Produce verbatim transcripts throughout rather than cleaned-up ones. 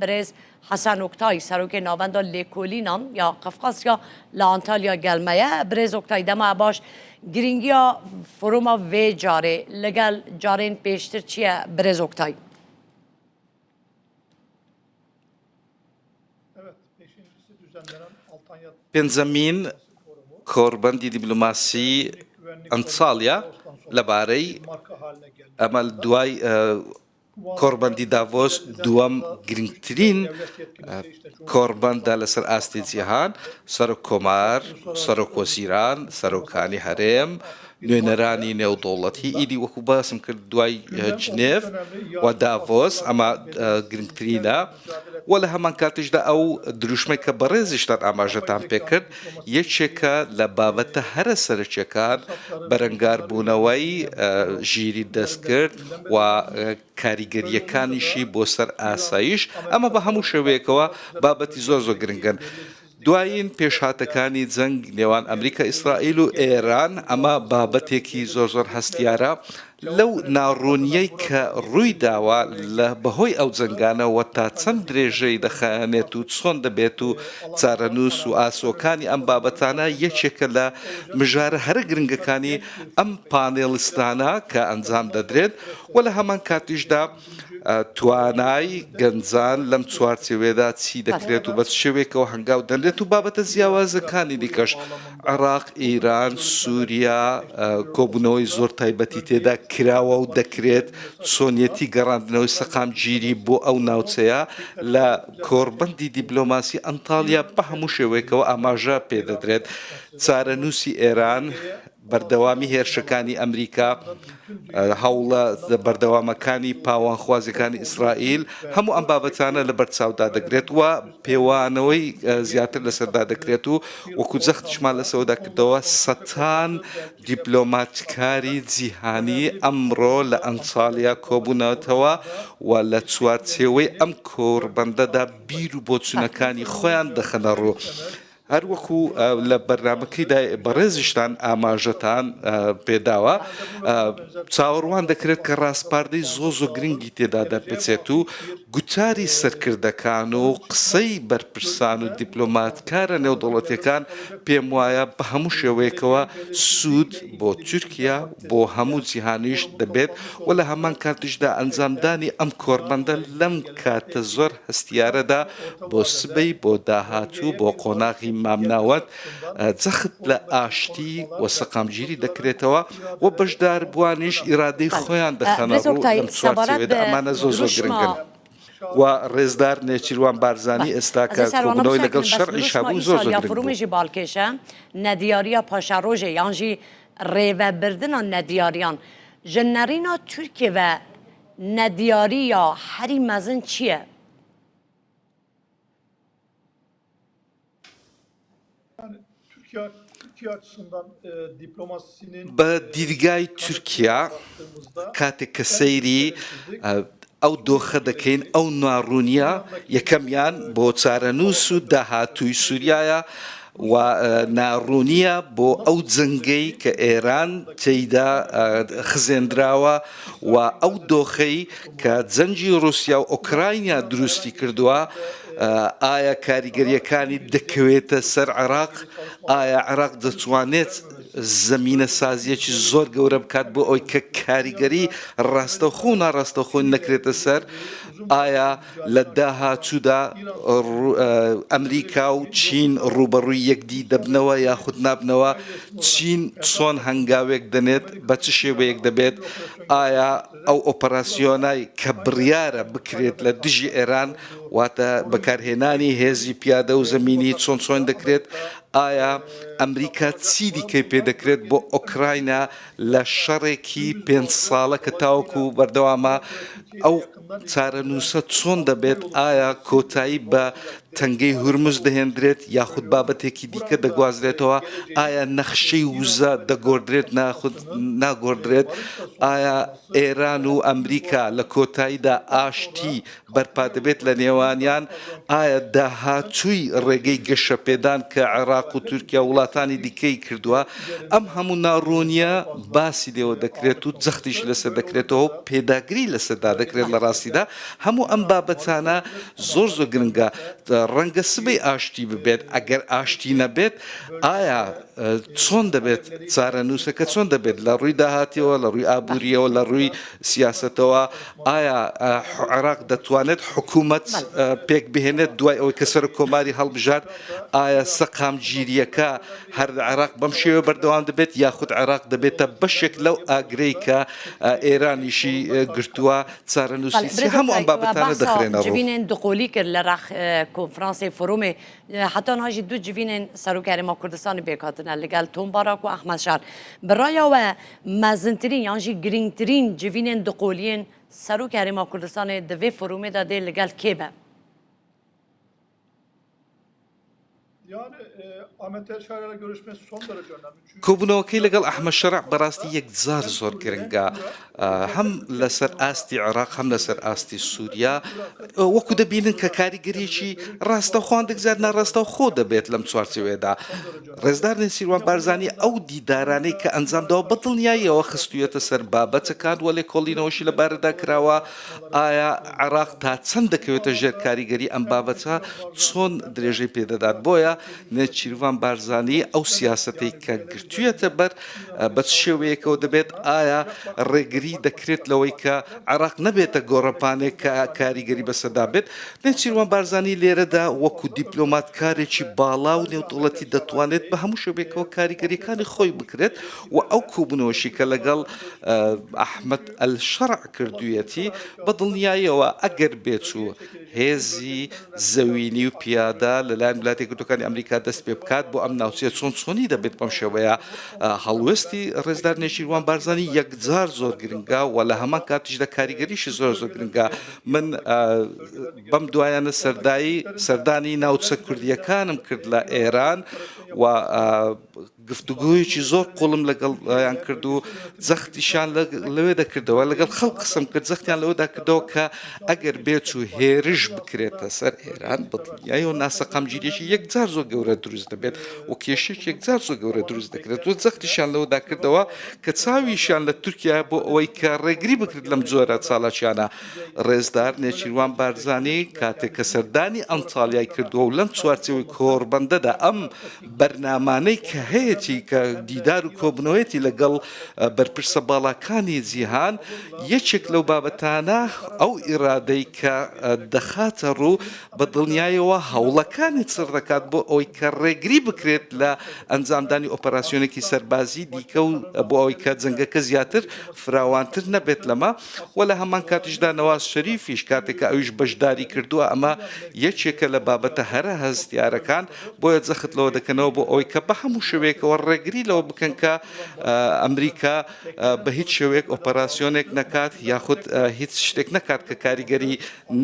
Birêz Hesen Oktay, serokê navenda lêkolînan ya Qafqasya li Antalya gel me ye. Birêz Oktay, dema baş. Girîngiya foruma vê carê li gel carên pêştir çi ye, Birêz Oktay? Pêncemîn Korbendî Dîplomasî Antalya, lebarê ema li duway, e, Korbendî Davos duwem girîngtirîn, e, korbend e li ser astê cîhan, serokkomar, serokwezîran, serokanî herêm, nûneranî nêwdewletî, îdî wekû basim kir duway, e, Cinêv û Davos, ema, e, girîngtirîn e. Û li heman katî jî de ew dirûşmeke berêzîştan amajetan pê kir, yekêke li babete here sereke ya berengarbûneweyî, e, jêrî dest girt û, e, karîgeriyekaniş bo ser asayîş, ema bi hemû şêweyekê babetî zor zor girîng in. Duwayîn pêşhatekanî ceng nêwan Amerîka, Îsraîl û Êran, ema babetêkî zor zor hestiyar e. Lew naroniyey ke rûy dawa li behoy ew cengane we ta çend dirêjeyî dixeyanêt û çond dibêt û çarenûs û asokanî em babetane yekêke li mijara here girîngekanî em panelîstana ke encam dedrêt û li heman katî jî de, e, twanay gencan lem çarçewê de çi dikrêt û bi çi şêweyekê hengaw denrêt û babete ziyawazekanî dîkeş. Iraq, Îran, Sûriya, e, kobûneweyî zor taybetî tê de kirawe û dikrêt, çoniyetî gerandineweyî seqamgîrî bo ew navçeya li korbendî dîplomasî Antalya bi hemû şêweyekê amaje pê didrêt. Çarenûsî Êran, berdewamî hêrşekanî Amerîka, e, hewla berdewamekanî pawanxwazekanî Îsraîl, hemû em babetane li ber çav dadigrêt û pêwaneweyî, e, ziyatir li ser dadigrêt û wekû zextişman li ser wê dakirdewe setan dîplomatkarî cîhanî emro li Antalya kobûnetewe û li çarçewey em korbende de bîr û boçûnekanî xweyan dixine rû. Her wekû, e, li bernamekî de berêzîştan amajetan, e, pê dawa, e, çawerwan dikiret ke raspardeyî zor zor girîngî tê de derbiçêt û gutarî serkirdekan û qisey berpirsan û dîplomatkara nêwdewletîyekan pêm waye bi hemû şêweyekê sûd bo Tirkiye, bo hemû cîhanî jî dibêt û li heman katî jî de encamdanî em korbende lem kate zor hestiyare de bo sibey, bo dahatû, bo qonaxî mamnawend, e, zext li aştî û seqamgîrî dikrêtewe û beşdarbûwanî jî îradeyê xweyan dixene rû. Lem çarçewê de emane zor zor girîng in. Û rêzdar Nêçîrwan Barzanî esta ke kobûneweyî legel şer'î şabû zor zor girîng bû. Forumê jî balkêş e, nediyariya paşerojê yan jî rêvebirdina nediyariyan. Ji nerîna Tirkiye ve nediyariya herî mezin çi ye? Bi dîdgayî Tirkiye, katê ke seyrî, e, ew doxe dekeyin, ew narûniya yekemiyan bo çarenûs û dahatûyî Sûriyaya û, e, narûniya bo ew cengey ke Êran teyda, e, xizêndrawa û ew doxey ke cengî Rûsya û Ukrayna dirûstî kirduwa, e, aya karîgeriyekanî dikewête ser Iraq, aya Iraq ditwanêt zemînesaziyekî zor gewre bikat bo ew ke karîgerî rastexwe û narastexwe nekrête ser, aya li dahatû de Rû-, e, Amerîka û Çîn rûberûyî yekdî dibnewe yaxud nabnewe, Çîn çon hengawêk denêt, bi çi şêweyek dibêt, aya ew operasyonay ke biryar e bikrêt li dijî Êran, wate bikarhênanî hêzî piyade û zemînî çon çon dikrêt, aya Amerîka çî dîkey pê dikrêt bo Ukrayna li şerekî pênc sale ke tawekû berdewam e, ew çarenûse çon dibêt, aya kotayî bi Tengey Hurmuz dihêndrêt yaxud babetekî dîke diguazrêtewe, aya nexşey wiza diguordrêt naxud-, naguordrêt, aya Êran û Amerîka li kotayî de aştî berpa dibêt li nêwan وانیان ئایا داهاتووی ڕێگەی گەشەپێدان کە عێراق و تورکیا و وڵاتانی دیکەی کردووە، ئەم هەموو ناڕوونیە باسی لێوە دەکرێت و جەختیش لەسەر دەکرێتەوە و پێداگری لەسەردا دەکرێت. لە ڕاستیدا هەموو ئەم بابەتانە زۆر زۆر گرنگە. ڕەنگە سبەی ئاشتی ببێت، ئەگەر ئاشتی نەبێت، ئایا، ئە، چۆن دەبێت چارەنووسەکە، چۆن دەبێت لە ڕووی داهاتیەوە، لە ڕووی ئابووریەوە، لە ڕووی سیاسەتەوە؟ ئایا، ئە، عێراق دەتوانێت حکوومەت، بەڵێ. ئە، پێک بهێنێت دوای ئەوەی کە سەرۆک کۆماری هەڵبژارد؟ ئایا سەقامگیریەکە هەر لە عێراق بەم شێوە بەردەوام دەبێت، یاخود عێراق دەبێتە بەشێک لەو ئاگرەی کە، ئە، ئێرانیشی، ئە، گرتووە؟ چارەنووسی بەڵێ، چی؟ برێ هەموو ئەم دکتۆر، بابەتانە بەسا دەخرێنە ڕوو. جڤینên diqolî kir li rex, e, konferansê forumê, e, heta niha jî du civînên Serok Herêma Kurdistanê pêk hatine, li gel Tom Barak û Ehmed Şer. Bi raya we mezintirîn yan jî girîngtirîn civînên diqoliyên Serok Herêma Kurdistanê di vê forumê de dê li gel kê be? Yani, e, Ahmet Erşar'la görüşme son derece önemli. Çünkü Kۆبوونەوەکەی لەگەڵ ئەحمەد شەرع بەڕاستی یەکجار زۆر گرنگە، ئە، هەم لەسەر ئاستی عێراق، هەم لەسەر ئاستی سووریا. ئە، وەکو دەبینن کە کاریگەریەکی ڕاستەوخۆ، هەندێک جار ناڕاستەوخۆ دەبێت لەم چوارچێوەیەدا. ڕێزدار نێچیروان بارزانی ئەو دیدارانەی کە ئەنجام داوە، بە دڵنیاییەوە خستوویەتە سەر بابەتەکان و لێکۆڵینەوەشی لەبارەدا کراوە. ئایا عێراق تا چەند دەکەوێتە ژێر کاریگەری ئەم بابەتە؟ چۆن درێژەی پێدەدات؟ بۆیە نێچیروان بارزانی ئەو سیاسەتەی کە گرتوویەتە بەر، بە چ شێوەیەکەوە دەبێت؟ ئایا ڕێگری دەکرێت لەوەی کە عێراق نەبێتە گۆڕەپانێک کە کاریگەری بەسەردا بێت؟ نێچیروان بارزانی لێرەدا وەکو دیپلۆماتکارێکی باڵا و نێودەوڵەتی دەتوانێت بە هەموو شێوەیەکەوە کاریگەریەکانی خۆی بکرێت و ئەو کۆبوونەوەشی کە لەگەڵ، ئە، ئەحمەد ئەلشەرع کردوویەتی، بە دڵنیاییەوە ئەگەر بێت و هێزی زەوینی و پیادە لەلایەن ویلایەتە یەکگرتووەکانی ئەمریکا دەست پێ بکات، بۆ ئەم ناوچەیە چۆن چۆنی دەبێت بەم شێوەیە. ئە، هەڵوێستی ڕێزدار نێچیروان بارزانی یەکجار زۆر گرنگە و لە هەمان کاتیشدا کاریگەریشی زۆر زۆر گرنگە. من، ئە، بەم دوایانە سەردایی، سەردانی ناوچە کوردیەکانم کرد لە ئێران و، ئە، گفتوگۆیەکی زۆر قوڵم لەگەڵیان کرد و جەختیشان لە، لەوێ دەکردەوە، لەگەڵ خەڵک قسەم کرد، جەختیان لەوەدا کردەوە کە ئەگەر بێت و هێرش بکرێتە سەر ئێران، بە دڵنیاییەوە ناسەقامگیریەکی یەکجار زۆر گەورە دروست دەبێت و کێشەیەکی یەکجار زۆر گەورە دروست دەکرێت و جەختیشان لەوەدا کردەوە کە چاویشیان لە تورکیا بۆ ئەوەی کە ڕێگری بکرێت لەم جۆرە چالاکیانە. ڕێزدار نێچیروان بارزانی کاتێک کە سەردانی ئەنتالیای کردووە و لەم چوارچێوەی کۆڕبەندەدا ئەم بەرنامانەی کە هەیەی کە دیدار و کۆبوونەوەیەتی لەگەڵ، ئە، بەرپرسە باڵاکانی جیهان، یەکێک لەو بابەتانە ئەو ئیرادەی کە، ئە، دەخاتە ڕوو، بە دڵنیاییەوە هەوڵەکانی چڕ دەکات بۆ ئەوەی کە ڕێگری بکرێت لە ئەنجامدانی ئۆپەراسیۆنێکی سەربازی دیکە و بۆ ئەوەی کە جەنگەکە زیاتر فراوانتر نەبێت لەمە. و لە هەمان کاتیشدا نەواز شەریفیش کاتێک کە ئەویش بەشداری کردووە، ئەمە یەکێکە لە بابەتە هەرە هەستیارەکان، بۆیە جەخت لەوە دەکەنەوە بۆ ئەوەی کە بە هەموو شێوەیەکەوە ڕێگری لەوە بکەن کە، ئە، ئەمریکا، ئە، بە هیچ شێوەیەک ئۆپەراسیۆنێک نەکات یاخود، ئە، هیچ شتێک نەکات کە کاریگەری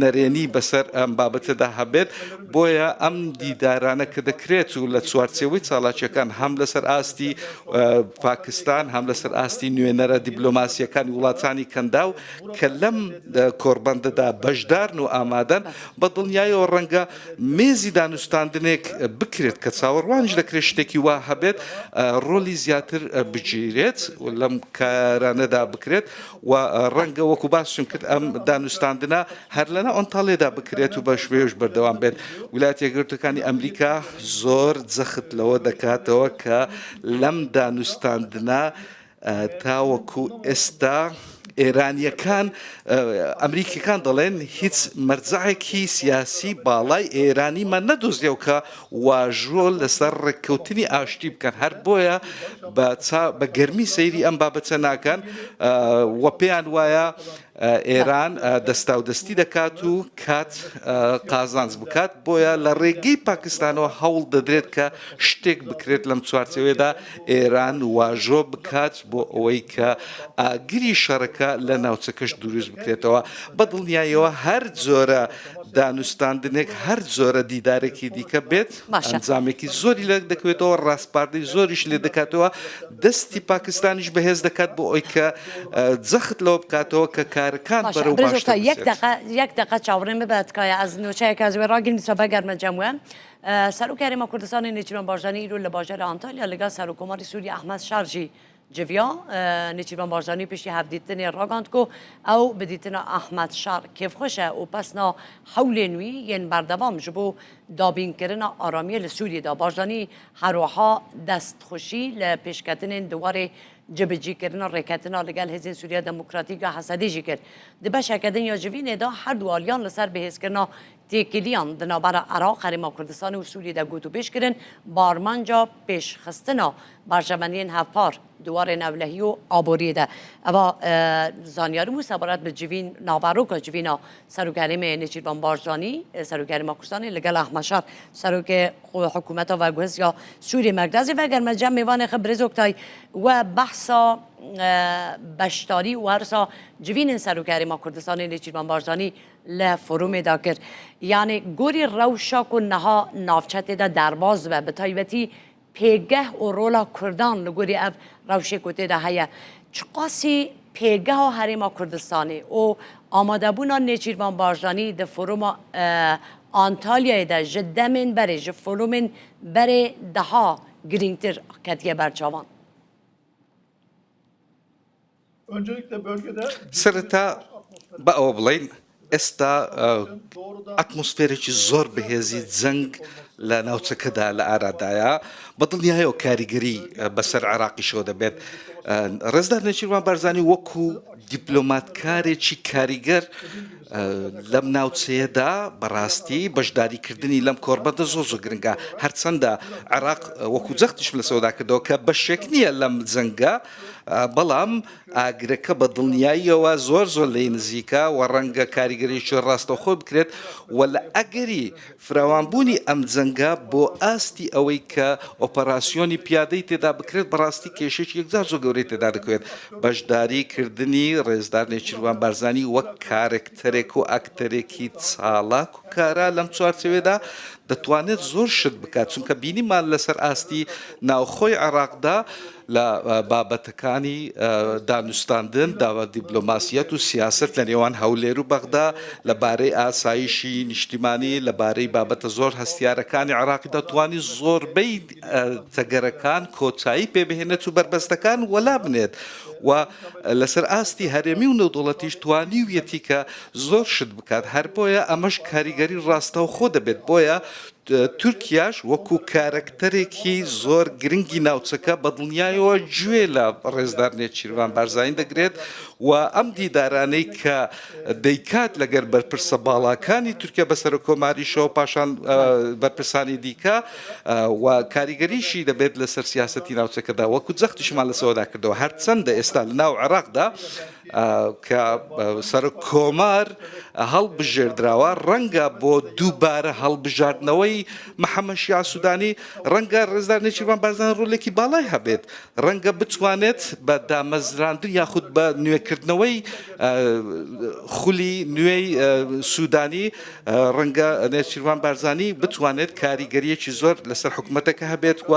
نەرێنی بەسەر ئەم بابەتەدا هەبێت. بۆیە ئەم دیدارانە کە دەکرێت و لە چوارچێوەی چالاکیەکان هەم لەسەر ئاستی، ئە، پاکستان، هەم لەسەر ئاستی نوێنەرە دیبلۆماسیەکانی وڵاتانی کەنداو کە لەم، ئە، کۆڕبەندەدا بەشدارن و ئامادەن، بە دڵنیاییەوە ڕەنگە مێزی دانوستاندنێک بکرێت کە چاوەڕوانیش دەکرێت شتێکی وا هەبێت، ئە، ڕۆلی زیاتر، ئە، بگیرێت و لەم کارانەدا بکرێت و، ئە، ڕەنگە وەکو باسشم کرد ئەم دانوستاندنە هەر لەنا ئۆنتاڵێدا بکرێت و بە شوێش بەردەوام بێت. ویلایەتە یەکگرتوەکانی ئەمریکا زۆر جەخت لەوە دەکاتەوە کە لەم دانوستاندنە، ئە، تاوەکو ئێستا ئێرانیەکان، ئە، ئەمریکیەکان دەڵێن هیچ مەرجەعێکی سیاسی باڵای ئێرانیمان نەدۆزیەوە کە واژۆ لەسەر ڕێککەوتنی ئاشتی بکەن. هەر بۆیە بە چا-، بە گەرمی سەیری ئەم بابەتە ناکەن، ئە، و پێیان وایە، ئە، ئێران، ئە، دەستاودەستی دەکات و کات، ئە، قازانج بکات. بۆیە لە ڕێگەی پاکستانەوە هەوڵ دەدرێت کە شتێک بکرێت لەم چوارچێوەیەدا ئێران واژۆ بکات بۆ ئەوەی کە ئاگری شەڕەکە لە ناوچەکەش دروست بکرێتەوە. بە دڵنیاییەوە هەر جۆرە دانوستاندنێک هەر جۆرە دیدارێکی دیکە بێت، باشە. ئەنجامێکی زۆری لێ دەکەوێتەوە، ڕاسپاردەی زۆریش لێ دەکاتەوە. دەستی پاکستانیش بەهێز دەکات بۆ ئەوەی کە، ئە، جەخت لەوە بکاتەوە کە کارەکان باشە، بەرەو برێز باشتر ئۆکتای، یەک بچێت. دەقە، یەک دەقە چاوەڕێن ببە، تکایە، ئەز نوچەیەکە ئەز وێ ڕاگرم، سەبە گەرمە جەموە. ئە، سەرۆک هەرێما کوردستانی نێچیرڤان بارزانی ئیرۆ لە باژێرە ئانتالیا لەگەڵ سەرۆکۆماری سووریە ئەحمەد شارژی جڤیا، ئە، نێچیرڤان بارزانی پشتی هەڤدیتنێ ڕاگەاند کو ئەو بە دیتنا ئەحمەد شار کێفخۆشە و پەسنا hewlên wî yên berdewam ji bo dabînkirina aramiya li Sûriyê de. Barzanî herwiha destxweşî li pêşketinên di warê cibicîkirina rêketina li gel Hêzên Sûriya Demokratîk ya Hesedê jî kir. Di beşeke din ya civînê de her du aliyan li ser bihêzkirina têkiliyan di navbera Iraq, Herêma Kurdistanê û Sûriyê de gotûbêj kirin, bi armanca pêşxistina berjewendiyên hevpar di warên ewlehî û aboriyê de. Eva, e, zanyarî bû sebaret bi civîn, naveroka civîna Serokherêmê Nêçîrvan Barzanî, e, Serokherêma Kurdistanê, li gel Ehmed Şar, Serokê xwe hikûmeta veguhez ya Sûriyê. Mergdazê vegerme cem mêvanê xwe Birêz Oktay, we behsa, e, beşdarî û hersa civînên Serokherêma Kurdistanê Nêçîrvan Barzanî li forumê de kir. Yanî gorî rewşa ku niha navçe tê de derbas dibe, bi taybetî pêgeh û rola Kurdan li gorî ev rewşê ku tê de heye. Çiqasî pêgeha Herêma Kurdistanê û amadebûna Nêçîrvan Barzanî di foruma, e, Antalyayê de ji demên berê, ji forumên berê daha girîngtir ketiye ber çavan? Öncelikle bölgede Sereta, ba ew biڵین، ئێستا، ئە، ئەتمۆسفێرێکی زۆر بەهێزی جەنگ لە ناوچەکەدا لە ئارادایە. بە دڵنیایەوە کاریگەری، ئە، بەسەر عێراقیشەوە دەبێت. ئە، ڕێزدار نێچیروان بارزانی وەکو دیپلۆماتکارێکی کاریگەر، ئە، لەم ناوچەیەدا بەڕاستی بەشداریکردنی لەم کۆربەندە زۆر زۆر گرنگە. هەرچەندە عێراق، ئە، وەکو جەختیشم لەسەوەدا کردەوە کە بەشێک نییە لەم جەنگە، ئە، بەڵام ئاگرەکە بە دڵنیاییەوە زۆر زۆر لێی نزیکە و ڕەنگە کاریگەریی ڕاستەوخۆ بکرێت و لە ئەگەری فراوانبوونی ئەم جەنگە بۆ ئاستی ئەوەی کە ئۆپەراسیۆنی پیادەی تێدا بکرێت، بەڕاستی کێشەیەکی یەکجار زۆر گەورەی تێدا دەکەوێت. بەشداریکردنی ڕێزدار نێچیروان بارزانی وەک کارەکتەرێک و ئەکتەرێکی چالاک و کارا لەم چوارچێوێدا دەتوانێت زۆر شت بکات، چونکە بینیمان لەسەر ئاستی ناوخۆی عێراقدا لە، ئە، بابەتەکانی، ئە، دانوستاندن، داوا دیبلۆماسیەت و سیاسەت لە نێوان هەولێر و بەغدا، لەبارەی ئاسایشی نیشتیمانی، لەبارەی بابەتە زۆر هەستیارەکانی عێراقیدا توانی زۆربەی، ئە، تەگەرەکان کۆتایی پێ بهێنێت و بەربەستەکان وەلا بنێت و لەسەر ئاستی هەرێمی و نێودەوڵەتیش توانیویەتی کە زۆر شت بکات. هەر بۆیە ئەمەش کاریگەری ڕاستەوخۆ دەبێت. بۆیە تورکیاش وەکو کارەکتەرێکی زۆر گرنگی ناوچەکە بە دڵنیایەوە گوێ لە ڕێزدار نێچیروان بارزانی دەگرێت و ئەم دیدارانەی کە دەیکات لەگەر بەرپرسە باڵاکانی تورکیا بە سەرۆکۆماریشەوە، پاشان، ئە، بەرپرسانی دیکە، ئە، و کاریگەریشی دەبێت لەسەر سیاسەتی ناوچەکەدا. وەکو جەختیشمان لەسەوەدا کردەوە، هەرچەندە ئێستا لە ناو عێراقدا، ئە، کە، ئە، سەرۆک کۆمار هەڵبژێردراوە، ڕەنگە بۆ دووبارە هەڵبژاردنەوەی محەممەد شیاع سوودانی، ڕەنگە ڕێزدار نێچیروان بارزانی ڕۆلێکی باڵای هەبێت، ڕەنگە بتوانێت بە دامەزراندن یاخود بە نوێکردنەوەی، ئە، خولی نوێی، ئە، سوودانی، ئە، ڕەنگە نێچیروان بارزانی بتوانێت کاریگەریەکی زۆر لەسەر حکوومەتەکە هەبێت و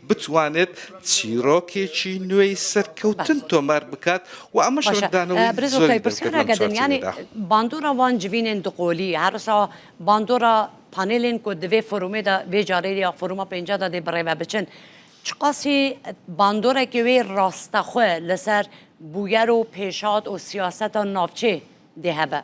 بتوانێت چیرۆکێکی نوێی سەرکەوتن تۆمار بکات و ئەمەش باشە. ڕەنگدانەوەی ئە، برێز زۆری ئۆکتای، پرسیارێک دەکرد لەم دەن، یعنی چوارچێوەدا. باندۆرا وان جیڤینên diqolî، her wisa bandora panelên ku di vê forumê de, vê carê ya foruma pênca de dê birêve biçin, çiqasî bandoreke wê rastexwe li ser bûyer û pêşhat û siyaseta navçê dê hebe?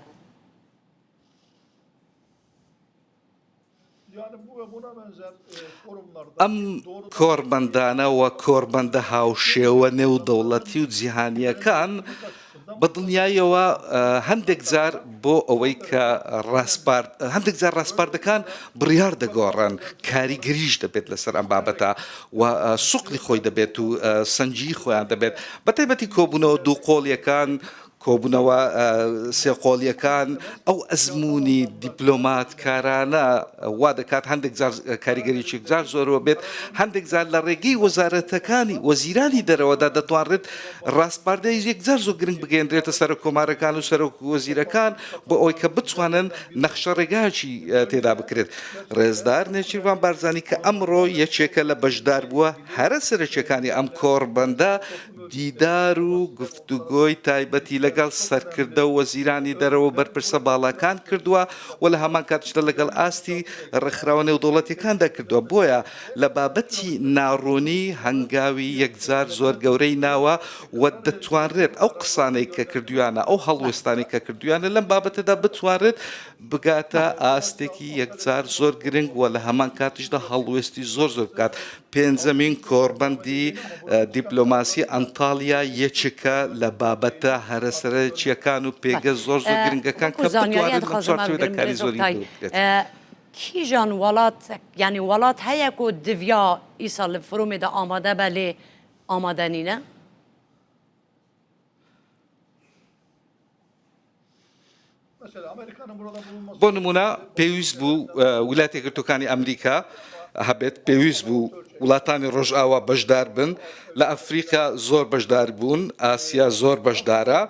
Yani bu ve buna benzer, e, forumlarda Em doğrudan korbendane ve korbende hawşêwe nêwdewletî û cîhaniyekân bi dinyayê we, e, hindek car bo ewey ke raspar-, hindek car raspardekan biryar digorin, karîgerî jî dibêt li ser em babeta we, e, suqlî xwe dibêt û, e, sencî xweyan dibêt. Bi taybetî kobûnewe dûqolyekan, کۆبوونەوە سێقۆڵیەکان، ئەو ئەزموونی دیپلۆماتکارانە وا دەکات هەندێک جار کاریگەریەکی جار زۆرەوە بێت، هەندێک جار لە ڕێگەی وەزارەتەکانی وەزیرانی دەرەوەدا دەتوانرێت ڕاستپاردەی یەکجار زۆر گرنگ بگەێنرێتە سەرۆک کۆمارەکان و سەرۆک وەزیرەکان، بۆ ئەوەی کە بتوانن نەخشە ڕێگایەکی تێدا بکرێت. ڕێزدار نێچیروان بارزانی کە ئەمڕۆ یەکێکە لە بەشدار بووە هەرە سەرەکیەکانی ئەم کۆڕبەندە، دیدار و گفتوگۆی تایبەتی لەگەڵ سەرکردە و وەزیرانی دەرەوە و بەرپرسە باڵاکان کردووە و لە هەمان کاتشدا لەگەڵ ئاستی ڕێکخراوە نێودەوڵەتیەکاندا کردووە. بۆیە لە بابەتی ناڕوونی هەنگاوی یەکجار زۆر گەورەی ناوە و دەتوانرێت ئەو قسانەی کە کردویانە، ئەو هەڵوێستانی کە کردویانە لەم بابەتەدا بتوانرێت بگاتە ئاستێکی یەکجار زۆر گرنگ و لە هەمان کاتشدا هەڵوێستی زۆر زۆر بکات. پێنجەمین کۆڕبەندی دیپلۆماسی ئەنتاڵیا یەکێکە لە بابەتە هەرە سەرەکیەکان و پێگە زۆر زۆر گرنگەکان کە بتوانێت لەم چوارچێوەدا کاری زۆری بکرێت. کیژان وڵات، یعنی وڵات هەیە کو دڤیا ئیسا لە فرۆمێدا ئامادە بە لێ ئامادە نینە؟ بۆ نمونە پێویست بوو ویلایەتە یەکگرتووەکانی ئەمریکا هەبێت، پێویست بوو وڵاتانی ڕۆژئاوا بەشدار بن، لە ئەفریقا زۆر بەشدار بوون، ئاسیا زۆر بەشدارە،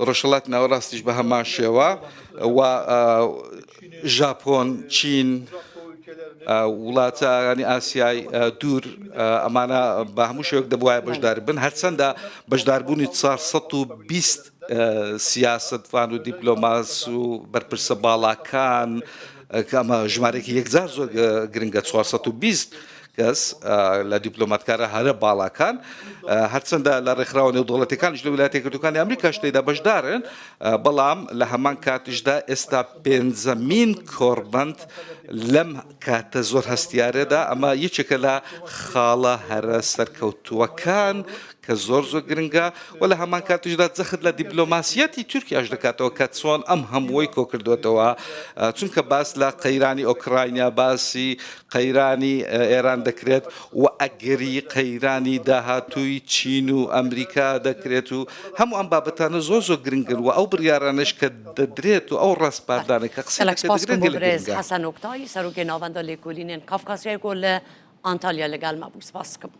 ڕۆژهەڵاتی ناوەڕاستیش بە هەمان شێوە و ژاپۆن، چین، وڵاتانی ئاسیای دوور، ئەمانە بە هەموو شێوەیەک دەبوایە بەشدار بن، هەرچەندە بەشداربوونی چوار سەد و بیست سیاسەتڤان و دیپلۆماس و بەرپرسە باڵاکان کە ئەمە ژمارەیەکی یەکجار زۆر گرنگە، چوار سەد و بیست کەس لە دیپلۆماتکارە هەرە باڵاکان، هەرچەندە لە ڕێکخراوە نێودەوڵەتیەکانیش لە ویلایەتە یەکگرتووەکانی ئەمریکاش تێدا بەشدارن، بەڵام لە هەمان کاتیشدا ئێستا پێنجەمین کۆڕبەند لەم کاتە زۆر هەستیارەدا، ئەمە یەکێکە لە خاڵە هەرە سەرکەوتووەکان کە زۆر زۆر گرنگە و لە هەمان کاتیشدا جەخت لە دیپلۆماسیەتی تورکیاش دەکاتەوە کە چۆن ئەم هەمووەی کۆکردوێتەوە، چونکە باس لە قەیرانی ئۆکراینیا، باسی قەیرانی ئێران دەکرێت و ئەگەری قەیرانی داهاتووی چین و ئەمریکا دەکرێت و هەموو ئەم بابەتانە زۆر زۆر گرنگن و ئەو بڕیارانەش کە دەدرێت و ئەو ڕاسپاردانە کە قسەی لەسەر دەکرێت گەلێک گرنگە. حەسەن ئۆکتای، سەرۆکی ناوەندە لێکۆلینên Kafkasyayê ku li Antalya li gel me bû. Spas dikim.